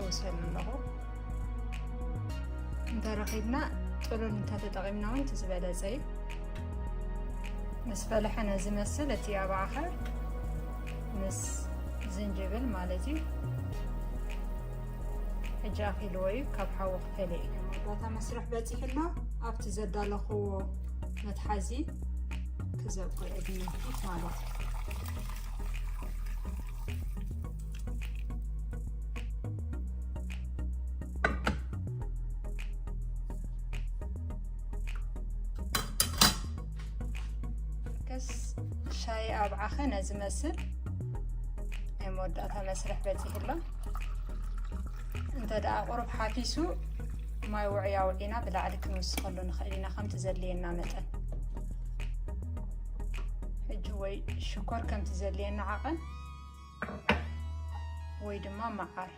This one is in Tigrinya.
እውሰሉ ኣለኹ። እንተረኺብና ጥሉል እንተተጠቒምና እውን እቲ ዝበለጸ እዩ። ምስ ፈለሐ ነዚ መስል እቲ ኣብ ዓኸር ምስ ዝንጅብል ማለት እዩ። ሕጂ ኣኺልዎ እዩ፣ ካብ ሓዊ ክፈለ እዩ። መወዳእታ መስርሕ በጺሕና ኣብቲ ዘዳለኽዎ መትሓዚ ክዘብቆ እየ ብንምሂት ማለት እዩ። ከስ ሻይ ኣብ ዓኸ ነዚ መስል ናይ መወዳእታ መስርሕ በጺሑ ኣሎ። እንተ ደኣ ቁሩብ ሓፊሱ ማይ ውዑይ ኣውዒና ብላዕሊ ክንውስኸሉ ንኽእል ኢና ከምቲ ዘድልየና መጠን። ሕጂ ወይ ሽኮር ከምቲ ዘድልየና ዓቐን ወይ ድማ መዓር።